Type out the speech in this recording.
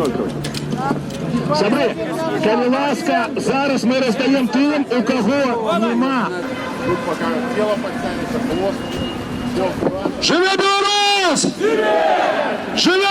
Адольфович. Сябры, калі ласка, зараз мы раздаём тым, у каго няма. Тут пока тело подтянется, хвост. Все аккуратно. Жыве Беларусь! Жыве